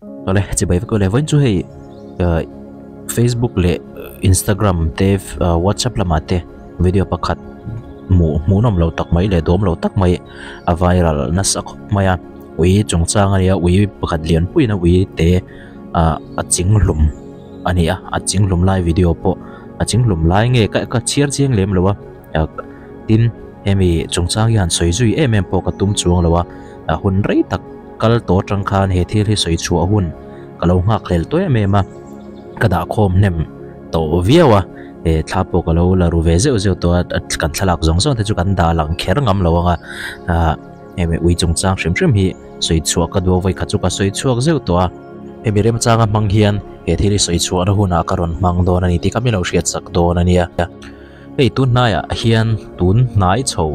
Awle chibai vek awle vawiin chu hei Facebook leh Instagram te WhatsApp lamah te video pakhat hmuh hmuhnawm lo tak mai leh duhawm lo tak mai a viral nasa khawp mai a ui chungchang a nia ui pakhat lian puiin a ui te ah a chinghlum a ni a a chinghlum lai video pawh a chinghlum lai nge ka ka chhiar chiang lem lo a tin hemi chungchang hi han sawi zui em em pawh ka tum chuang lo a a hun rei tak. Kal tawh atang khan he thil hi sawi chhuah hun ka lo nghak hlel tawh em em a, ka dah khawm hnem tawh viau a, he thla pawh ka lo la ru ve zeuh zeuh tawh a, kan thlalak zawng zawng te chu kan dah lang kher ngam lo ang a, ah hemi ui chungchang hrim hrim hi sawi chhuah ka duh a vawikhat chu ka sawi chhuak zeuh tawh a, hemi remchanga hmang hian he thil hi sawi chhuahna hunah ka rawn hmang dawn a ni tih kha min lo hriat sak dawn a nia. Hei tun hnaiah hian tun hnai chho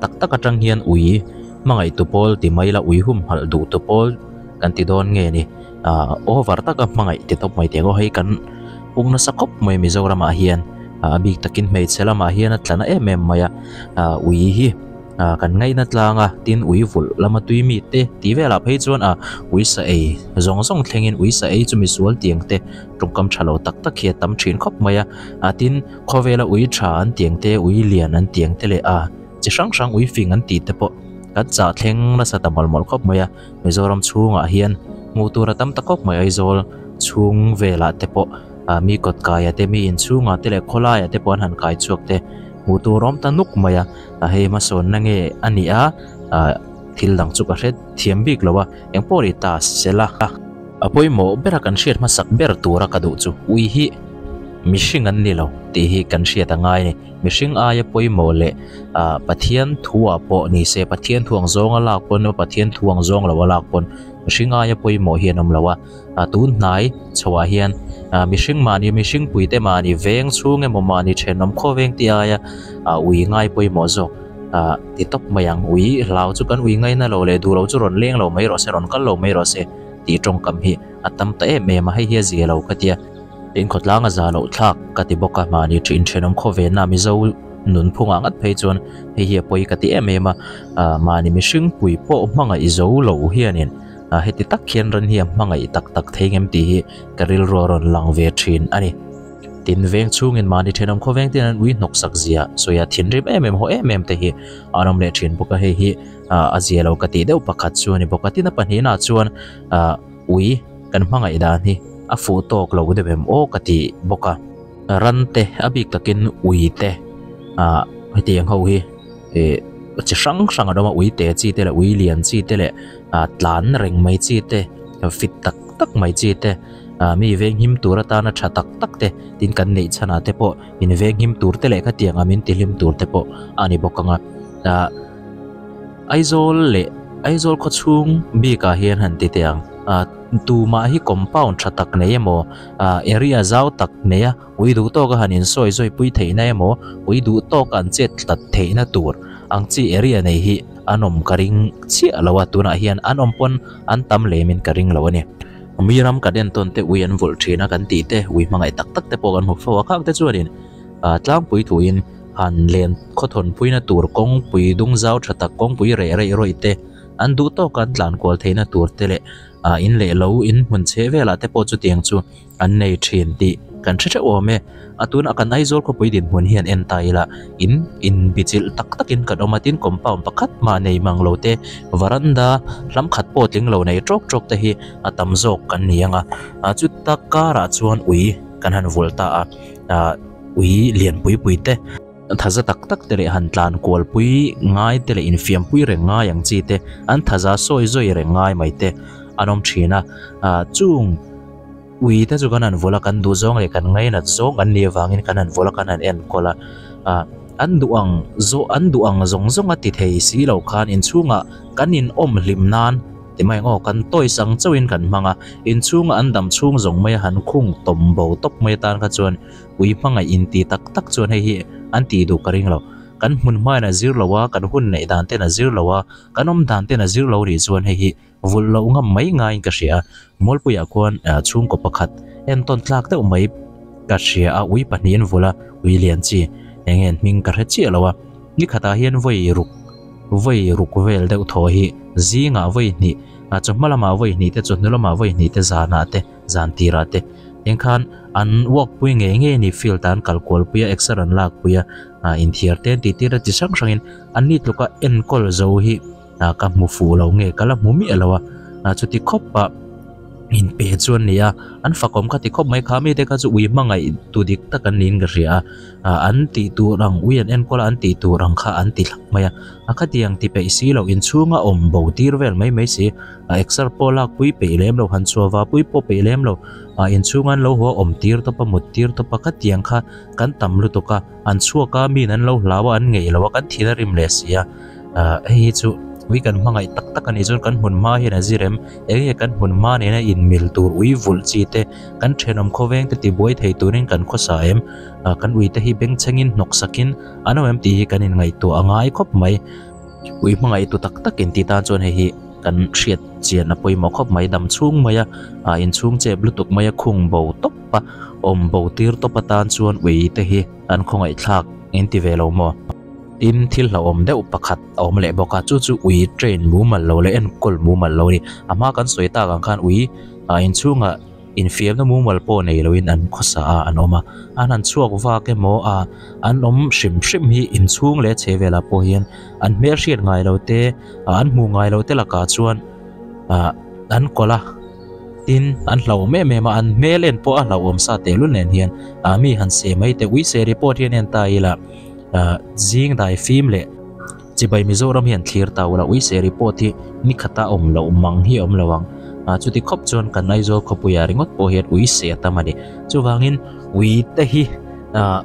tak tak atang hian ui hmangaih tu pawl ti mai la ui humhalh duh tu pawl kan ti dawn nge ni ah over taka hmangaih ti tawp mai teh aw hei kan pung nasa khawp mai Mizoramah hian a bik takin hmeichhe lamah hian a tla na em em mai a ah ui hi. Ah kan ngaihna tlang a, tin ui vulh lama tui mi te tih velah phei chuan ah ui sa ei zawng zawng thlengin ui sa ei chu misual tiang te tawngkam tha lo tak tak hi a tam thin khawp mai a, ah tin khawvela ui tha an tiang te ui lian an tiang te leh ah chi hrang hrang ui fing an tih te pawh kan chah thleng nasa ta mawlh mawlh khawp mai a, Mizoram chhungah hian hmuh tur a tam ta khawp mai Aizawl chhung velah te pawh ah mi kawt kaia te mi inchhungah te leh khawlaiah te pawh an han kai chhuak te hmuh tur a awm ta nuk mai a. A hei hmasawnna nge a nih a, ah thil dang chu ka hre thiam bik lo a, eng pawh ri ta sela. A pawimawh bera kan hriat hmasak ber tura ka duh chu ui hi mihring an ni lo tih hi kan hriat a ngai a ni. Mihring aia pawimawh leh ah Pathian thuah pawh ni se, Pathian thu ang zawnga lak pawn emaw Pathian thu ang zawng lo a lak pawn mihring aia pawimawh hi an awm lo a. A tun hnai chhoah hian mihring mahni mihring puite mahni veng chhung emaw mahni thenawm khaw veng tih aia ui ngai pawimawh zawk ti tawp mai ang. Ui hlau chu kan ui ngaina lo leh duh lo chu rawn leng lo mai rawh se, rawn kal lo mai rawh se tih tawngkam hi a tam ta em em a, hei hi a zia lo ka tia. Tin khawtlang a za loh thlak ka ti bawk a, mahni thin thenawm khaw venna Mizo nunphungah ngat phei chuan hei hi a pawi ka ti em em a, mahni mihring pui pawh hmangaih zo lo hianin Ah heti tak hian ran hi a hmangaih tak tak thei ngem tih hi ka rilru a rawn lang ve thin a ni. Tin veng chhungin mahni thenawm khawveng ten an ui hnawk sak zia sawi a thinrim em em haw em em te hi an awm leh thin bawk a, hei hi ah a zia lo ka tih deuh pakhat chu a ni bawk a. Tin a pahnihna chuan ah ui kan hmangaih dan hi a fuh tawk lo deuh em aw ka ti bawk a. Ran te a bik takin ui te ah hetiang ho hi. Ih chi hrang hrang an awm a ui te chi te leh ui lian chi te leh ah tlan reng mai chi te fit tak tak mai chi te ah mi venghim tur atana tha tak tak te tin kan neih chhanah te pawh in venghim tur te leh khatiang a min tihlim tur te pawh a ni bawk ang a ah Aizawl leh Aizawl khawchhung bikah hian han ti teh ang ah tumah hi compound tha tak nei emaw ah area zau tak nei a. Ui duh tawka han insawi zawi pui theihna emaw, ui duh tawka an chet tlat theihna tur ang chi area nei hi an awm ka ring chiah lo a, tunah hian an awm pawn an tam lemin ka ring lo a ni. Mi ram kan entawn te ui an vulh thin a kan tih te, ui hmangaih tak tak te pawh kan hmu fo a, khang te chuanin tlangpui thuin han len khawthawn puina tur kawngpui dung zau tha tak kawngpui reh reih rawih te an duh tawka an tlan kual theihna tur te leh in leh lo in hmun chhe velah te pawh chutiang chu an nei thin tih kan hre theuh awm e. A tuna kan Aizawl khawpui dinhmun hian en ta ila in inbichilh tak takin kan awm a, tin compound pakhat mah nei mang lo te, varanda hlam khat pawh tling lo nei tawk tawk te hi a tam zawk kan ni ang a. A chuta karah chuan ui kan han vul ta a, ah ui lian pui pui te, thaza tak tak te leh han tlan kual pui ngai te leh infiam pui reng ngai ang chi te, an thaza sawi zawi reng ngai mai te an awm thin a, ah chung. Ui te chu kan han vawlh a, kan duh zawng leh kan ngainat zawng an nih avangin kan han vawlh a, kan han enkawl a. Ah an duh ang zawh an duh ang zawng zawng a ti thei si lo khan inchhungah kan inawm hlim nan ti mai ang aw, kan toys ang chauhin kan hmang a, inchhunga an dam chhung zawng mai a han khung tawm bo tawp mai atan kha chuan ui hmangaih inti tak tak chuan hei hi an tih duh ka ring lo. Kan hmun hmain a zir lo a, kan hun neih dan ten a zir lo a, kan awm dan ten a zir lo rih chuan hei hi Vulh loh ngam mai ngaiin ka hria a, Mualpuiah khuan chhungkaw pakhat entawn tlak deuh mai ka hria a, ui pahnih an vulh a, ui lian chi eng nge an hming ka hre chiah lo a, ni khatah hian vawi ruk vawi ruk vel deuh thaw hi zingah vawi hnih Chawhma lamah vawi hnih te, chawhnu lamah vawi hnih te, zanah te, zan tirah te eng khan an walk pui ngei ngei a ni. Field ah an kal kual pui a, exer an lak pui a, inthiar te an tih tir a, chi hrang hrangin an ni tluka enkawl zo hi ka hmu fuh lo nge ka la hmu miah lo a, chuti khawp ah inpe chu an ni a, an fakawm kha ti khawp mai kha mite kha chu ui hmangaih tu dik tak an niin ka hria a, ah an tih tur ang ui an enkawl a an tih tur ang kha an ti thlap mai a, a khatiang ti peih si loh inchhunga awm bo tir vel mai mai si, a exer pawh lak pui peih lem lo han chhuah va pui pawh peih lem lo, ah inchhunga an lo haw a awm tir tawp a mut tir tawp a khatiang kha kan tam lutuk a, an chhuak a min an lo hlau a an ngeih lo a kan thin a rim leh si a. Ah hei hi chu ui kan hmangaih tak tak a nih chuan kan hmun hma hian a zir em eng nge kan hmun hma nena inmil tur ui vulh chi te kan thenawm khawveng te tibuai thei turin kan khawsa em ah kan ui te hi bengchhengin hnawk sakin an awm em tih hi kan inngaihtuah a ngai khawp mai ui hmangaih tu tak tak in tih tan chuan hei hi kan hriat chian a pawimawh khawp mai dam chhung mai a ah inchhung chep lutuk mai a khung bo tawp a awm bo tir tawp atan chuan ui te hi an khawngaih thlak in ti ve lo maw. Tin, thil hlauhawm deuh pakhat a awm leh bawk a, chu chu ui train mumal lo leh enkawl mumal lo a ni. A hma kan sawi tak ang khan ui ah inchhungah infiamna mumal pawh nei loin an khawsa a, an awm a. An han chhuak vak emaw a an awm hrim hrim hi inchhung leh chhe velah pawh hian an hmel hriat ngai lo te, an hmuh ngai lo te lakah chuan ah an kawlh a. Tin, an hlauhawm em em a, an hmel en pawh a hlauhawm sa tehlul nen hian ah mi han se mai teh ui se report hian en ta ila. Ah zing dai fim leh chibai Mizoram hian thlir ta ula ui se report hi ni khata awm loh mang hi a awm lo ang. Ah chuti khawp chuan kan Aizawl khawpuia ringawt pawh hian ui se a tam a ni. Chuvangin ui te hi ah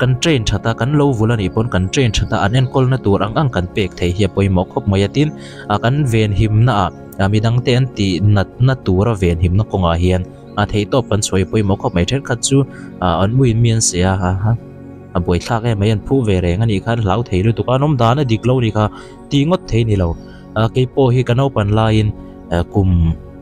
kan train that a kan lo vul a nih pawn kan train that a an enkawlna tur ang ang kan pek theih hi a pawimawh khawp mai a tin ah kan venhimna ah ah midang te an tih natna tura venhimna kawngah hian a theihtawp kan chhuah hi a pawimawh khawp mai. Thenkhat chu ah an uiin mi an seh a ha. A buaithlak em mai an phu ve reng a nih khan hlau thei lutuk a an awm dan a dik lo a nih kha tih ngawt thei a ni lo. Ah keipawh hi ka naupan laiin kum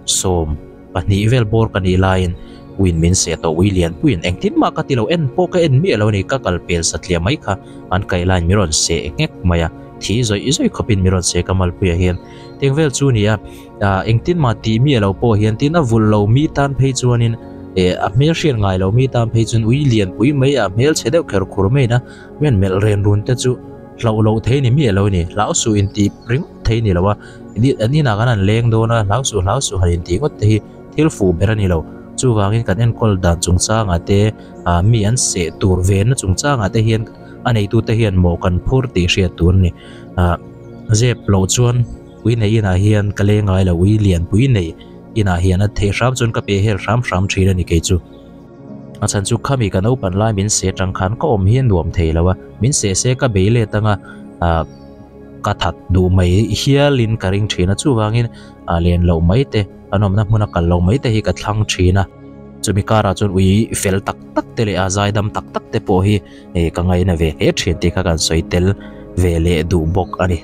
12 vel bawr ka nih laiin uiin min seh tawh ui lian puiin engtin mah ka ti lo en pawh ka en miah lo a ni ka kal pel satliah mai kha an kaih laiin min rawn seh nghek mai a thi zawih zawih khawpin min rawn seh ka malpuiah hian teng vel chu a ni a ah engtin mah tih miah lo pawh hian tin a vulh lo mi tan phei chuanin eh a hmel hriat ngai lo mi tan phei chuan ui lian pui mai a hmel chhe deuh kher khur mai na men melh ren run te chu hlauh loh thei ni miah lo a ni hlau suh intih ringawt thei ni lo a an inah khan an leng dawn a hlau suh hlau suh han intih ngawt te hi thil fuh ber a ni lo chuvangin kan enkawl dan chungchangah te ah mi an seh tur ve na chungchangah te hian a neitute hian mawh kan phur tih hriat tur a ni ah zep loh chuan. Ui nei inah hian ka leng ngai lo, ui lian pui nei inah hian a theih hram chuan ka pe hel hram hram thin a ni kei chu. A chhan chu khami ka naupan lai min seh atang khan ka awm hi a nuam thei lo a, min seh se ka bei let anga ah ka that duh mai hialin ka ring thin a, chuvangin ah len loh mai te, an awmna hmuna kal loh mai te hi ka thlang thin a. Chumi karah chuan ui fel tak tak te leh a zaidam tak tak te pawh hi ka ngaina ve hle thin tih kha kan sawi tel ve leh duh bawk a ni.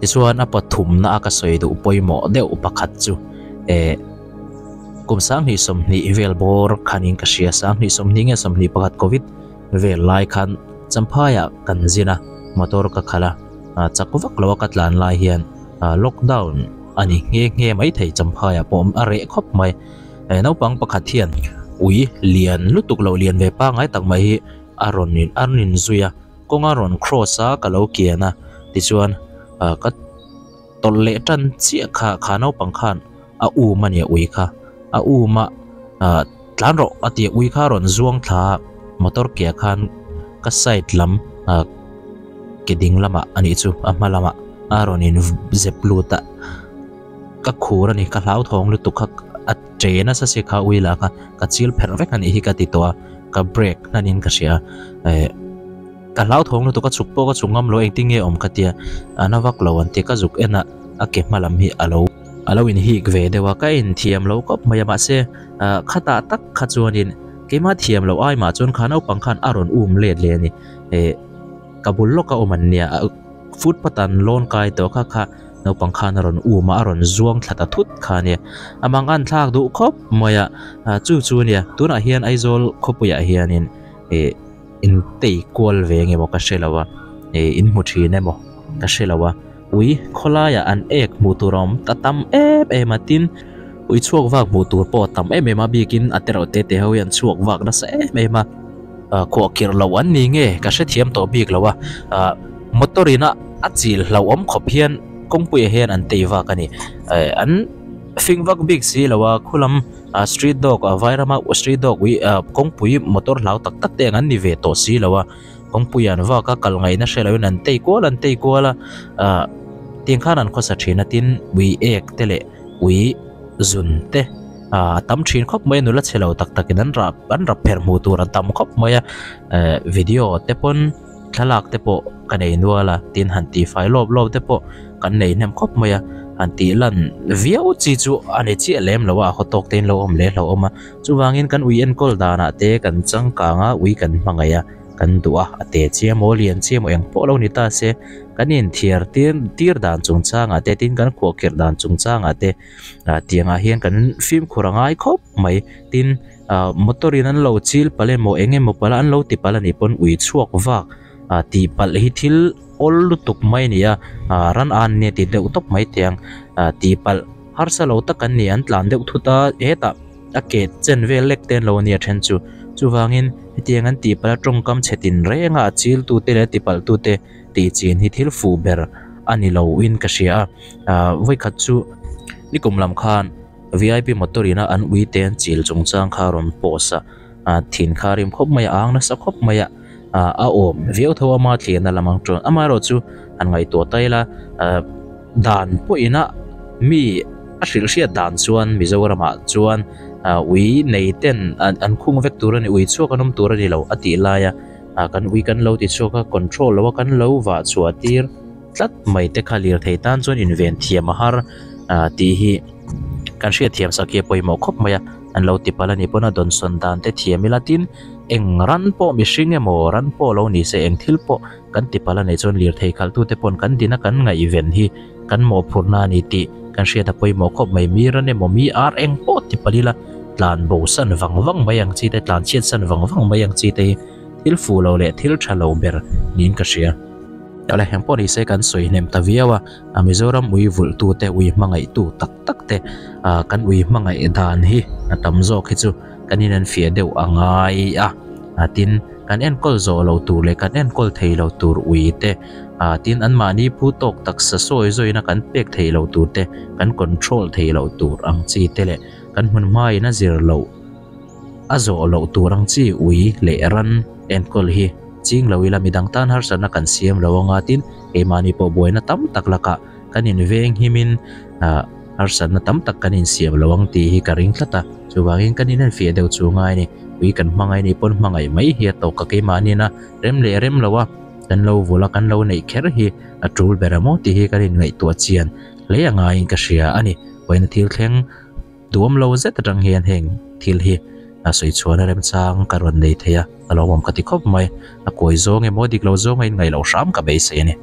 Tichuan a pathumna a ka sawi duh pawimawh deuh pakhat chu eh kum 2020 vel bawr khanin ka hria 2020 nge 21 covid vel lai khan Champhaiah kan zin a motor ka khalh a chak vak lo a ka tlan lai hian lockdown a ni nghe nghe mai thei Champhaiah pawh a reh khawp mai eh naupang pakhat hian ui lian lutuk lo lian ve pangngai tak mai hi a rawn in a rawn inzui a. Kawnga rawn cross a ka lo kian a tichuan ah ka tawlh leh tan chiah kha kha naupang khan a um a nia ui kha a um a ah tlan rawh a ti a ui kha a rawn zuang thla a motor ke ah khan ka side lam ah ke ding lamah a nih chu a hma lamah a rawn in zep lut a ka khur a ni ka hlauthawng lutuk kha a che nasa si kha ui lah kha ka chil pherh vek a nih hi ka ti tawh a ka break hnan in ka hria eh ka hlauthawng lutuk a chhuk pawh ka chhuk ngam lo engtin nge awm ka tia a na vak lo an ti ka zuk en a a ke hma lam hi alo alo in hik ve deuh a ka inthiam lo kawp mai a mahse ah khatah tak kha chuanin keimah thiam loh ai mah chuan kha naupang khan a rawn um let leh a ni eh ka bul lawk a awm an nia footpath an lawn kai tawh kha kha. Naupang khan a rawn um a, a rawn zuang thla ta thut kha a nia. A mang an thlak duh khawp mai a, chu chu a nia. Tunah hian Aizawl khawpuiah hianin ih in tei kual ve eng emaw ka hre lo a, ih in hmu thin emaw ka hre lo a. Ui khawlaiah an ek hmuh tur a awm ta tam em em a, tin ui chhuak vak hmuh tur pawh a tam em em a, bikin a tereuh te te ho hi an chhuak vak nasa em em a. Khuahkhirh loh an ni nge ka hrethiam tawh bik lo a, motor in a a chil hlauhawm khawp hian kawngpuiah hian an tei vak a ni. An fing vak bik si lo a, khulam street dog vairama street dog ui kawngpui motor hlau tak tak te ang an ni ve tawh si lo a. Kawngpui an vak a, kal ngaihna hre loin an tei kual an tei kual a, ah tiang khan an khawsa thin a, tin ui ek te leh ui zun te ah a tam thin khawp mai a, nula chhe lo tak tak in an rah an rap pherh hmuh tur a tam khawp mai a, eh video te pawn thlalak te pawh ka nei nual a, tin han tih fai lawp lawp te pawh kan nei hnem khawp mai a, han tih lan viau chi chu a ni chiah lem lo a, a haw tawk te in lo awm leh hlauhawm a, chuvangin kan ui enkawl danah te kan changkang a, ui kan hmangaih a. Kan duh a, a te chiah maw, lian chiah maw eng pawh lo ni ta se, kan inthiar tir tir dan chungchangah te tin kan khuahkhirh dan chungchangah te ah tiangah hian kan fimkhur a ngai khawp mai. Tin, ah motor in an lo chil palh emaw eng emaw palh a an lo ti palh a nih pawn ui chhuak vak ah tih palh hi thil awl lutuk mai a ni a, ah ran an nia ti deuh tawp mai teh ang. Ah tih palh harsa lo tak an ni, an tlan deuh thut a, hetah. A ke chen vel lek te an lo ania then chu. Chuvangin hetiang an tih palh a tawngkam chhe tin reng a, a chil tu te leh a tipalh tu te tih chin hi thil fuh ber a ni lo in ka hria a. Ahh vawikhat chu nikum lam khan vip motor in a an ui te an chil chungchang kha a rawn post a, ah thin kha a rim khawp mai a, a ang nasa khawp mai a, ah a awm viau tho a ama thliahna lam ang chuan. Amaherawhchu han ngaihtuah ta ila ah dan pawhin a mi. A hrilh hriat dan chuan Mizoramah chuan ui nei ten an khung vek tur a ni, ui chhuak an awm tur a ni lo a tih laia kan ui kan lo ti chhuak a, control lo a kan lo vah chhuah tir tlat mai te kha lirthei tan chuan inven thiam a har tih hi kan hriat thiam sak hi a pawimawh khawp mai a, an lo ti palh a ni pawn a dawnsawn dan te thiam ila tin eng ran pawh mihring emaw ran pawh lo ni se eng thil pawh kan ti palh a nih chuan lirthei khalhtute pawn kan dina kan ngaihven hi kan mawhphurhna a ni tih kan hriat a pawimawh khawp mai. Mi ran emaw mi ar eng pawh ti palh ila tlan bo san vang vang mai ang chi te, tlan chhiat san vang vang mai ang chi te hi thil fuh lo leh thil tha lo ber niin ka hria. Tawlh heng pawh ni se kan sawi hnem ta viau a, a Mizoram ui vulh tu te, ui hmangaih tu tak tak te ah kan ui hmangaih dan hi a tam zawk hi chu kan inenfiah deuh a ngai a, tin kan enkawl zawh loh tur leh kan enkawl thei lo tur ui te Ah tin anmahni phu tawk taksa sawi zawina kan pek theih loh tur te, kan control theih loh tur ang chi te leh kan hmun hmain a zir loh, a zawh loh tur ang chi ui leh ran enkawl hi ching lo ila midang tan harsatna kan siam lo anga tin keimahni pawh buaina tam tak lakah kan inveng himin ah harsatna tam tak kan insiam lo ang tih hi ka ring tlat a, chuvangin kan inenfiah deuh chu ngai a ni. Ui kan hmangaih nih pawn hmangaih mai hi a tawk a keimahniin a rem leh rem lo a. Kan lo vul a, kan lo neih kher hi a tul ber a maw tih hi kan inngaihtuah chian hle a ngaiin ka hria a ni. Vawiina thil thleng duam lo zet atang hian heng thil hi a sawi chhuahna remchang ka rawn nei thei a, a lawmawm ka ti khawp mai. A kawi zawng emaw dik lo zawng a inngaih loh hram ka beisei a ni.